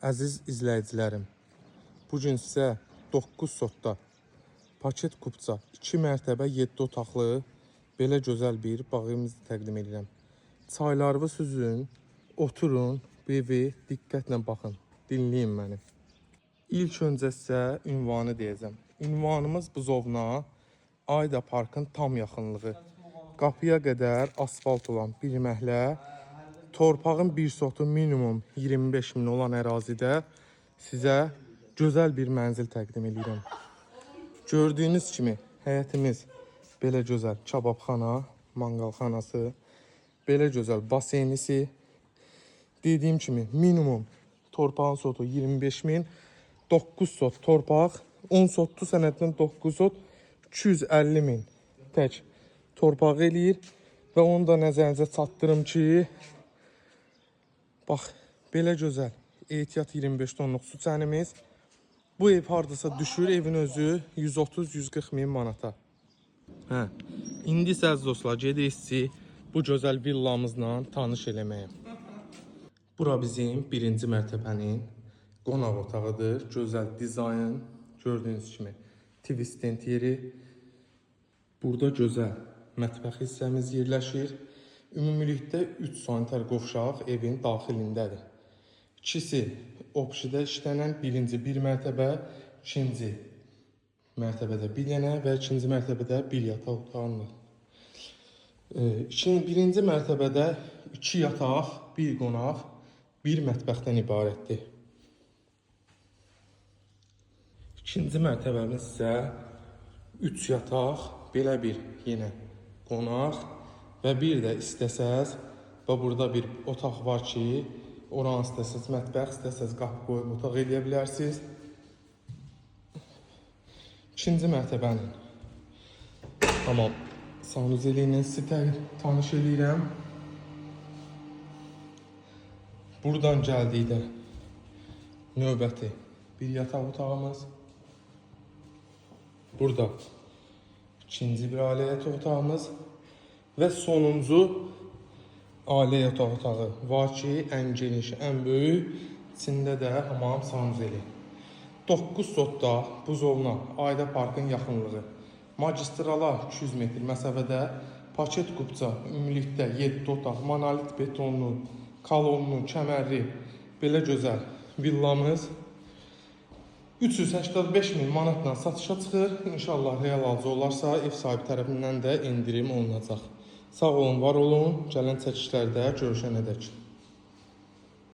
Əziz izləyicilərim, bu gün sizə 9 sotda paket kupça 2 mərtəbə 7 otaqlı belə gözəl bir bağ evimizi təqdim edirəm. Çaylarınızı süzün, oturun, bu evi diqqətlə baxın, dinləyin məni. İlk öncə sizə ünvanı deyəcəm. Ünvanımız Buzovna, Ayda Parkın tam yaxınlığı. Qapıya qədər asfalt olan bir məhəllə, torpağın bir sotu minimum 25 min olan ərazidə sizə gözəl bir mənzil təqdim edirəm. Gördüyünüz kimi həyətimiz belə gözəl kababxana, manqalxanası, belə gözəl baseynisi. Dediyim kimi minimum torpağın sotu 25 min, 9 sot torpaq, 10 sotlu sənəddən 9 sot 250 min tək torpaq eləyir və onu da nəzərinizə çatdırım ki, bax belə gözəl ehtiyat 25 tonluq su çənimiz. Bu ev hardasa düşür, evin özü 130-140 min manata. Hə. İndi isə əziz dostlar, gedirik sizi bu gözəl villamızla tanış eləməyə. Bura bizim birinci mərtəbənin qonaq otağıdır. Gözəl dizayn, gördüyünüz kimi TV stand yeri. Burada gözəl mətbəx hissəmiz yerləşir. Ümumilikdə 3 sanitar qovşaq evin daxilindədir. İkisi opşidə işlənən birinci bir mərtəbə, ikinci mərtəbədə bir dənə və ikinci mərtəbədə bir yataq otağıdır. Birinci mərtəbədə 2 yataq, bir qonaq, bir mətbəxdən ibarətdir. İkinci mərtəbəmiz isə 3 yataq, belə bir yenə qonaq və bir də istəsəz və burada bir otaq var ki, oranı istəsəz mətbəx, istəsəz qapı qoyub otaq eləyə bilərsiniz. İkinci mərtəbənin tamam sanuzeli ilə sizi tanış eləyirəm. Buradan gəldikdə növbəti bir yataq otağımız. Burada ikinci bir ailə yataq otağımız və sonuncu ailə yataq otağı var ki, ən geniş, ən böyük, içində də hamam sanuzeli. 9 sotda Buzovna, Ayda Parkın yaxınlığı. Magistrala 200 metr məsafədə paket kupça ümumilikdə 7 otaq, monolit betonlu, kolonlu, kəmərli belə gözəl villamız 385 min manatla satışa çıxır. İnşallah real alıcı olarsa ev sahibi tərəfindən də endirim olunacaq. Sağ olun, var olun. Gələn çəkişlərdə görüşənədək.